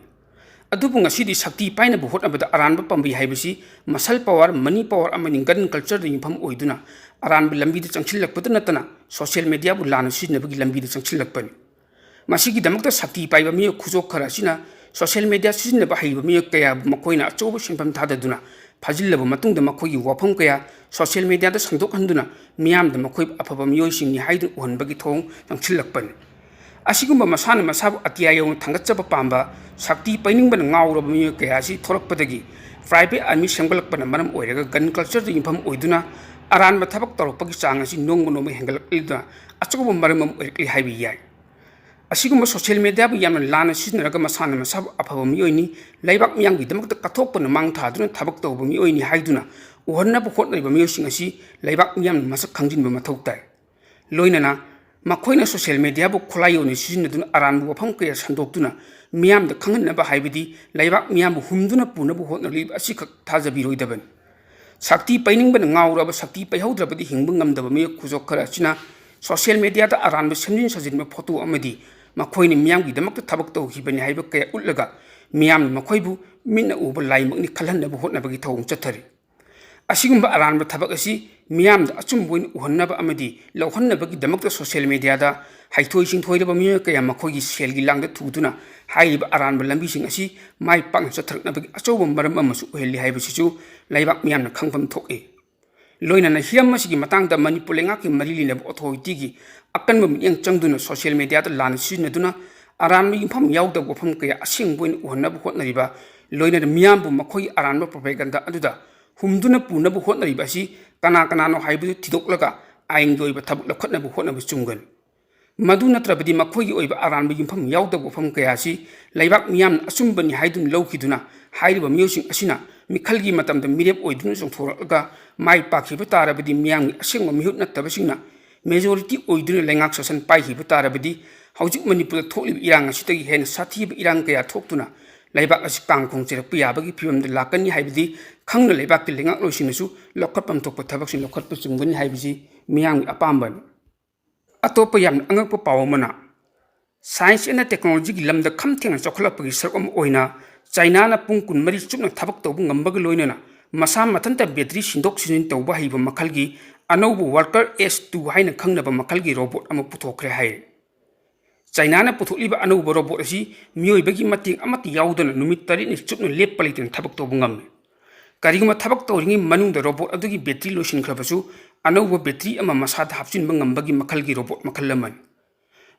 ꯑꯗꯨꯕꯨ ꯉꯁꯤꯗꯤ ꯁꯛꯇꯤ ꯄꯥꯏꯅꯕ ꯍꯣꯠꯅꯕꯗ ꯑꯔꯥꯟꯕ ꯄꯥꯝꯕꯩ ꯍꯥꯏꯕꯁꯤ muscle power, money power ꯑꯃꯗꯤ gun cultureꯗ ꯌꯨꯝꯐꯝ ꯑꯣꯏꯗꯨꯅ ꯑꯔꯥꯟꯕ ꯂꯝꯕꯤꯗ ꯆꯪꯁꯤꯜꯂꯛꯄꯗ ꯅꯠꯇꯅ social mediaꯕꯨ ꯂꯥꯟꯅ ꯁꯤꯖꯤꯟꯅꯕꯒꯤ ꯂꯝꯕꯤꯗ ꯆꯪꯁꯤꯜꯂꯛꯄꯅꯤ꯫ ꯃꯁꯤꯒꯤꯗꯃꯛꯇ ꯁꯛꯇꯤ ꯄꯥꯏꯕ ꯃꯤꯑꯣꯏ ꯈꯨꯖꯣꯞ ꯈꯔ ꯑꯁꯤꯅ social media ꯁꯤꯖꯤꯟꯅꯕ ꯍꯩꯕ ꯃꯤꯑꯣꯏ ꯀꯌꯥꯕꯨ ꯃꯈꯣꯏꯅ ꯑꯆꯧꯕ ꯁꯦꯟꯐꯝ ꯊꯥꯗꯗꯨꯅ ꯐꯥꯖꯤꯜꯂꯕ ꯃꯇꯨꯡꯗ ꯃꯈꯣꯏꯒꯤ ꯋꯥꯐꯝ ꯀꯌꯥ social mediaꯗ ꯁꯟꯗꯣꯛꯍꯟꯗꯨꯅ ꯃꯤꯌꯥꯝꯗ ꯃꯈꯣꯏ ꯑꯐꯕ ꯃꯤꯑꯣꯏꯁꯤꯡꯅꯤ ꯍꯥꯏꯗꯨꯅ ꯎꯍꯟꯕꯒꯤ ꯊꯧꯑꯣꯡ ꯆꯪꯁꯤꯜꯂꯛꯄꯅꯤ꯫ ꯑꯁꯤꯒꯨꯝꯕ ꯃꯁꯥꯅ ꯃꯁꯥꯕꯨ ꯑꯇꯤꯌꯥ ꯌꯧꯅ ꯊꯥꯡꯒꯠꯆꯕ ꯄꯥꯝꯕ, ꯁꯛꯇꯤ ꯄꯥꯏꯅꯤꯡꯕꯅ ꯉꯥꯎꯔꯕ ꯃꯤꯑꯣꯏ ꯀꯌꯥ ꯑꯁꯤ ꯊꯣꯛꯂꯛꯄꯗꯒꯤ private army ꯁꯦꯝꯒꯠꯂꯛꯄꯅ ꯃꯔꯝ ꯑꯣꯏꯔꯒ gun cultureꯗ ꯌꯨꯝꯐꯝ ꯑꯣꯏꯗꯨꯅ ꯑꯔꯥꯟꯕ ꯊꯕꯛ ꯇꯧꯔꯛꯄꯒꯤ ꯆꯥꯡ ꯑꯁꯤ ꯅꯣꯡꯃ ꯅꯣꯡꯃ ꯍꯦꯟꯒꯠꯂꯛꯂꯤꯗꯨꯅ ꯑꯆꯧꯕ ꯃꯔꯝ ꯑꯃ ꯑꯣꯏꯔꯛꯂꯤ ꯍꯥꯏꯕ ꯌꯥꯏ꯫ ꯑꯁꯤꯒꯨꯝꯕ social mediaꯕꯨ ꯌꯥꯝꯅ ꯂꯥꯟꯅ ꯁꯤꯖꯤꯟꯅꯔꯒ ꯃꯁꯥꯅ ꯃꯁꯥꯕꯨ ꯑꯐꯕ ꯃꯤꯑꯣꯏꯅꯤ, ꯂꯩꯕꯥꯛ ꯃꯤꯌꯥꯝꯒꯤꯗꯃꯛꯇ ꯀꯠꯊꯣꯛꯄꯅ ꯃꯥꯡ ꯊꯥꯗꯨꯅ ꯊꯕꯛ ꯇꯧꯕ ꯃꯤꯑꯣꯏꯅꯤ ꯍꯥꯏꯗꯨꯅ ꯎꯍꯟꯅꯕ ꯍꯣꯠꯅꯔꯤꯕ ꯃꯤꯑꯣꯏꯁꯤꯡ ꯑꯁꯤ ꯂꯩꯕꯥꯛ ꯃꯤꯌꯥꯝꯅ ꯃꯁꯛ ꯈꯪꯖꯤꯟꯕ ꯃꯊꯧ ꯇꯥꯏ꯫ ꯂꯣꯏꯅꯅ ꯃꯈꯣꯏꯅ social mediaꯕꯨ ꯈꯨꯠꯂꯥꯏ ꯑꯣꯏꯅ ꯁꯤꯖꯤꯟꯅꯗꯨꯅ ꯑꯔꯥꯟꯕ ꯋꯥꯐꯝ ꯀꯌꯥ ꯁꯟꯗꯣꯛꯇꯨꯅ ꯃꯤꯌꯥꯝꯗ ꯈꯪꯍꯟꯅꯕ ꯍꯥꯏꯕꯗꯤ ꯂꯩꯕꯥꯛ ꯃꯤꯌꯥꯝꯕꯨ ꯍꯨꯝꯗꯨꯅ ꯄꯨꯅꯕ ꯍꯣꯠꯅꯔꯤꯕ ꯑꯁꯤꯈꯛ ꯊꯥꯖꯕꯤꯔꯣꯏꯗꯕꯅꯤ꯫ ꯁꯛꯇꯤ ꯄꯥꯏꯅꯤꯡꯕꯅ ꯉꯥꯎꯔꯕ ꯁꯛꯇꯤ ꯄꯥꯏꯍꯧꯗ꯭ꯔꯕꯗꯤ ꯍꯤꯡꯕ ꯉꯝꯗꯕ ꯃꯤꯑꯣꯏ ꯈꯨꯖꯣꯛ ꯈꯔ ꯑꯁꯤꯅ social mediaꯗ ꯑꯔꯥꯟꯕ ꯁꯦꯝꯖꯤꯟ ꯁꯥꯖꯤꯟꯕ photo ꯑꯃꯗꯤ ꯃꯈꯣꯏꯅ ꯃꯤꯌꯥꯝꯒꯤꯗꯃꯛꯇ ꯊꯕꯛ ꯇꯧꯈꯤꯕꯅꯤ ꯍꯥꯏꯕ ꯀꯌꯥ ꯎꯠꯂꯒ ꯃꯤꯌꯥꯝꯅ ꯃꯈꯣꯏꯕꯨ ꯃꯤꯠꯅ ꯎꯕ ꯂꯥꯏꯃꯛꯅꯤ ꯈꯜꯍꯟꯅꯕ ꯍꯣꯠꯅꯕꯒꯤ ꯊꯧꯑꯣꯡ ꯆꯠꯊꯔꯤ꯫ ꯑꯁꯤꯒꯨꯝꯕ ꯑꯔꯥꯟꯕ ꯊꯕꯛ ꯑꯁꯤ ꯃꯤꯌꯥꯝꯗ ꯑꯆꯨꯝꯕ ꯑꯣꯏꯅ ꯎꯍꯟꯅꯕ ꯑꯃꯗꯤ ꯂꯧꯍꯟꯅꯕꯒꯤꯗꯃꯛꯇ social mediaꯗ ꯍꯩꯊꯣꯏ ꯁꯤꯡꯊꯣꯏꯔꯕ ꯃꯤꯑꯣꯏ ꯀꯌꯥ ꯃꯈꯣꯏꯒꯤ ꯁꯦꯜꯒꯤ ꯂꯥꯡꯗ ꯊꯨꯗꯨꯅ ꯍꯥꯏꯔꯤꯕ ꯑꯔꯥꯟꯕ ꯂꯝꯕꯤꯁꯤꯡ ꯑꯁꯤ ꯃꯥꯏ ꯄꯥꯛꯅ ꯆꯠꯊꯔꯛꯅꯕꯒꯤ ꯑꯆꯧꯕ ꯃꯔꯝ ꯑꯃꯁꯨ ꯑꯣꯏꯍꯜꯂꯤ ꯍꯥꯏꯕꯁꯤꯁꯨ ꯂꯩꯕꯥꯛ ꯃꯤꯌꯥꯝꯅ ꯈꯪꯐꯝ ꯊꯣꯛꯏ꯫ ꯂꯣꯏꯅꯅ ꯍꯤꯔꯝ ꯑꯁꯤꯒꯤ ꯃꯇꯥꯡꯗ ꯃꯅꯤꯄꯨꯔ ꯂꯩꯉꯥꯛꯀꯤ ꯃꯔꯤ ꯂꯩꯅꯕ authorityꯒꯤ ꯑꯀꯟꯕ ꯃꯤꯠꯌꯦꯡ ꯆꯪꯗꯨꯅ social mediaꯗ ꯂꯥꯟꯅ ꯁꯤꯖꯤꯟꯅꯗꯨꯅ ꯑꯔꯥꯟꯕ ꯌꯨꯝꯐꯝ ꯌꯥꯎꯗꯕ ꯋꯥꯐꯝ ꯀꯌꯥ ꯑꯁꯦꯡꯕ ꯑꯣꯏꯅ ꯎꯍꯟꯅꯕ ꯍꯣꯠꯅꯔꯤꯕ, ꯂꯣꯏꯅꯅ ꯃꯤꯌꯥꯝꯕꯨ ꯃꯈꯣꯏꯒꯤ ꯑꯔꯥꯟꯕ propaganda ꯑꯗꯨꯗ ꯍꯨꯝꯗꯨꯅ ꯄꯨꯅꯕ ꯍꯣꯠꯅꯔꯤꯕ ꯑꯁꯤ ꯀꯅꯥ ꯀꯅꯥꯅꯣ ꯍꯥꯏꯕꯗꯨ ꯊꯤꯗꯣꯛꯂꯒ ꯑꯥꯏꯟꯒꯤ ꯑꯣꯏꯕ ꯊꯕꯛ ꯂꯧꯈꯠꯅꯕ ꯍꯣꯠꯅꯕ ꯆꯨꯝꯒꯅꯤ꯫ ꯃꯗꯨ ꯅꯠꯇ꯭ꯔꯕꯗꯤ ꯃꯈꯣꯏꯒꯤ ꯑꯣꯏꯕ ꯑꯔꯥꯟꯕ ꯌꯨꯝꯐꯝ ꯌꯥꯎꯗꯕ ꯋꯥꯐꯝ ꯀꯌꯥ ꯑꯁꯤ ꯂꯩꯕꯥꯛ ꯃꯤꯌꯥꯝꯅ ꯑꯆꯨꯝꯕꯅꯤ ꯍꯥꯏꯗꯨꯅ ꯂꯧꯈꯤꯗꯨꯅ ꯍꯥꯏꯔꯤꯕ ꯃꯤꯑꯣꯏꯁꯤꯡ ꯑꯁꯤꯅ ꯃꯤꯈꯜꯒꯤ ꯃꯇꯝꯗ ꯃꯤꯔꯦꯞ ꯑꯣꯏꯗꯨꯅ ꯆꯣꯡꯊꯣꯔꯛꯂꯒ ꯃꯥꯏ ꯄꯥꯛꯈꯤꯕ ꯇꯥꯔꯕꯗꯤ ꯃꯤꯌꯥꯝꯒꯤ ꯑꯁꯦꯡꯕ ꯃꯤꯍꯨꯠ ꯅꯠꯇꯕꯁꯤꯡꯅ majority ꯑꯣꯏꯗꯨꯅ ꯂꯩꯉꯥꯛ ꯁꯥꯁꯟ ꯄꯥꯏꯈꯤꯕ ꯇꯥꯔꯕꯗꯤ ꯍꯧꯖꯤꯛ ꯃꯅꯤꯄꯨꯔꯗ ꯊꯣꯛꯂꯤꯕ ꯏꯔꯥꯡ ꯑꯁꯤꯗꯒꯤ ꯍꯦꯟꯅ ꯁꯥꯊꯤꯕ ꯏꯔꯥꯡ ꯀꯌꯥ ꯊꯣꯛꯇꯨꯅ ꯂꯩꯕꯥꯛ ꯑꯁꯤ ꯀꯥꯡ ꯈꯣꯡ ꯆꯦꯔꯛꯄ ꯌꯥꯕꯒꯤ ꯐꯤꯕꯝꯗ ꯂꯥꯛꯀꯅꯤ ꯍꯥꯏꯕꯗꯤ ꯈꯪꯅ ꯂꯩꯕꯥꯛꯀꯤ ꯂꯩꯉꯥꯛꯂꯣꯏꯁꯤꯡꯅꯁꯨ ꯂꯧꯈꯠꯐꯝ ꯊꯣꯛꯄ ꯊꯕꯛꯁꯤꯡ ꯂꯧꯈꯠꯄ ꯆꯨꯝꯒꯅꯤ ꯍꯥꯏꯕꯁꯤ ꯃꯤꯌꯥꯝꯒꯤ ꯑꯄꯥꯝꯕꯅꯤ꯫ ꯑꯇꯣꯞꯄ ꯌꯥꯝꯅ ꯑꯉꯛꯄ ꯄꯥꯎ ꯑꯃꯅ, science and technologyꯒꯤ ꯂꯝꯗ ꯈꯝ ꯊꯦꯡꯅ ꯆꯥꯎꯈꯠꯂꯛꯄꯒꯤ ꯁꯔꯨꯛ ꯑꯃ ꯑꯣꯏꯅ ꯆꯥꯏꯅꯥꯅ ꯄꯨꯡ ꯀꯨꯟꯃꯔꯤ ꯆꯨꯞꯅ ꯊꯕꯛ ꯇꯧꯕ ꯉꯝꯕꯒ ꯂꯣꯏꯅꯅ ꯃꯁꯥ ꯃꯊꯟꯇ battery ꯁꯤꯟꯗꯣꯛ ꯁꯤꯖꯤꯟ ꯇꯧꯕ ꯍꯩꯕ ꯃꯈꯜꯒꯤ ꯑꯅꯧꯕ Worker S two ꯍꯥꯏꯅ ꯈꯪꯅꯕ ꯃꯈꯜꯒꯤ robot ꯑꯃ ꯄꯨꯊꯣꯛꯈ꯭ꯔꯦ ꯍꯥꯏꯔꯤ꯫ ꯆꯥꯏꯅꯥꯅ ꯄꯨꯊꯣꯛꯂꯤꯕ ꯑꯅꯧꯕ robot ꯑꯁꯤ ꯃꯤꯑꯣꯏꯕꯒꯤ ꯃꯇꯦꯡ ꯑꯃꯠꯇ ꯌꯥꯎꯗꯅ ꯅꯨꯃꯤꯠ ꯇꯔꯦꯠꯅꯤ ꯆꯨꯞꯅ ꯂꯦꯞꯄ ꯂꯩꯇꯅ ꯊꯕꯛ ꯇꯧꯕ ꯉꯝꯃꯤ꯫ ꯀꯔꯤꯒꯨꯝꯕ ꯊꯕꯛ ꯇꯧꯔꯤꯉꯩ ꯃꯅꯨꯡꯗ robot ꯑꯗꯨꯒꯤ battery ꯂꯣꯏꯁꯤꯟꯈ꯭ꯔꯕꯁꯨ ꯑꯅꯧꯕ battery ꯑꯃ ꯃꯁꯥꯗ ꯍꯥꯞꯆꯤꯟꯕ ꯉꯝꯕꯒꯤ ꯃꯈꯜꯒꯤ robot ꯃꯈꯜ ꯑꯃꯅꯤ꯫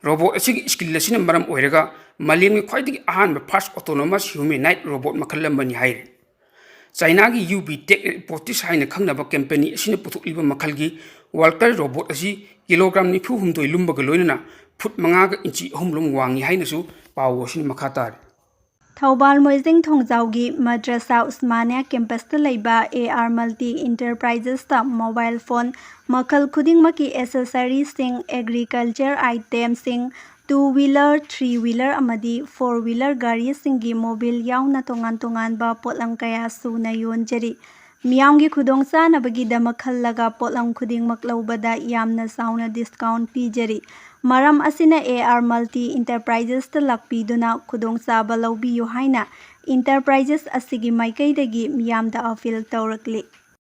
ꯔꯣꯕꯣꯠ ꯑꯁꯤꯒꯤ ꯁ꯭ꯀꯤꯜ ꯑꯁꯤꯅ ꯃꯔꯝ ꯑꯣꯏꯔꯒ ꯃꯥꯂꯦꯝꯒꯤ ꯈ꯭ꯋꯥꯏꯗꯒꯤ ꯑꯍꯥꯟꯕ ꯐꯥꯔꯁ ꯑꯣꯇꯣꯅꯣꯃꯁ ꯍ꯭ꯌꯨꯃꯦꯅꯥꯏꯠ ꯔꯣꯕꯣꯠ ꯃꯈꯜ ꯑꯃꯅꯤ ꯍꯥꯏꯔꯤ꯫ ꯆꯥꯏꯅꯥꯒꯤ ꯌꯨ ꯕꯤ ꯇꯦꯛ ꯔꯣꯕꯣꯇꯤꯛꯁ ꯍꯥꯏꯅ ꯈꯪꯅꯕ ꯀꯝꯄꯦꯅꯤ ꯑꯁꯤꯅ ꯄꯨꯊꯣꯛꯂꯤꯕ ꯃꯈꯜꯒꯤ ꯋꯥꯜꯀꯔ ꯔꯣꯕꯣꯠ ꯑꯁꯤ ꯀꯤꯂꯣꯒ꯭ꯔꯥꯝ ꯅꯤꯐꯨ ꯍꯨꯝꯗꯣꯏ ꯂꯨꯝꯕꯒ ꯂꯣꯏꯅꯅ ꯐꯨꯠ ꯃꯉꯥꯒ ꯏꯟꯆꯤ ꯑꯍꯨꯝ ꯂꯣꯝ ꯋꯥꯡꯉꯤ ꯍꯥꯏꯅꯁꯨ ꯄꯥꯎ ꯑꯁꯤꯅ ꯃꯈꯥ ꯇꯥꯔꯤ꯫ ꯊꯧꯕꯥꯜ ꯃꯣꯏꯖꯤꯡ ꯊꯣꯡꯖꯥꯎꯒꯤ ꯃꯗ꯭ꯔꯁꯥ ꯎꯁꯃꯥꯅꯤꯌꯥ ꯀꯦꯝꯄꯁꯇ ꯂꯩꯕ ꯑꯦ ꯑꯥꯔ ꯃꯜꯇꯤ ꯏꯟꯇꯔꯄ꯭ꯔꯥꯏꯖꯦꯁꯇ ꯃꯣꯕꯥꯏꯜ ꯐꯣꯟ ꯃꯈꯜ ꯈꯨꯗꯤꯡꯃꯛꯀꯤ ꯑꯦꯁꯦꯁꯔꯤꯁꯤꯡ, ꯑꯦꯒ꯭ꯔꯤꯀꯜꯆꯔ ꯑꯥꯏꯇꯦꯝꯁꯤꯡ, ꯇꯨ ꯋꯤꯂꯔ, ꯊ꯭ꯔꯤ ꯋꯤꯂꯔ ꯑꯃꯗꯤ ꯐꯣꯔ ꯋꯤꯂꯔ ꯒꯥꯔꯤꯁꯤꯡꯒꯤ ꯃꯣꯕꯤꯜ ꯌꯥꯎꯅ ꯇꯣꯉꯥꯟ ꯇꯣꯉꯥꯟꯕ ꯄꯣꯠꯂꯝ ꯀꯌꯥ ꯁꯨꯅ ꯌꯣꯟꯖꯔꯤ꯫ ꯃꯤꯌꯥꯝꯒꯤ ꯈꯨꯗꯣꯡꯆꯥꯅꯕꯒꯤꯗꯃꯛ ꯈꯜꯂꯒ ꯄꯣꯠꯂꯝ ꯈꯨꯗꯤꯡꯃꯛ ꯂꯧꯕꯗ ꯌꯥꯝꯅ ꯆꯥꯎꯅ ꯗꯤꯁꯀꯥꯎꯟ ꯄꯤꯖꯔꯤ꯫ ꯃꯔꯝ ꯑꯁꯤꯅ ꯑꯦ ꯑꯥꯔ ꯃꯜꯇꯤ ꯏꯟꯇꯔꯄ꯭ꯔꯥꯏꯖꯦꯁꯇ ꯂꯥꯛꯄꯤꯗꯨꯅ ꯈꯨꯗꯣꯡꯆꯥꯕ ꯂꯧꯕꯤꯌꯨ ꯍꯥꯏꯅ ꯏꯟꯇꯔꯄ꯭ꯔꯥꯏꯖꯦꯁ ꯑꯁꯤꯒꯤ ꯃꯥꯏꯀꯩꯗꯒꯤ ꯃꯤꯌꯥꯝꯗ ꯑꯄꯤꯜ ꯇꯧꯔꯛꯂꯤ꯫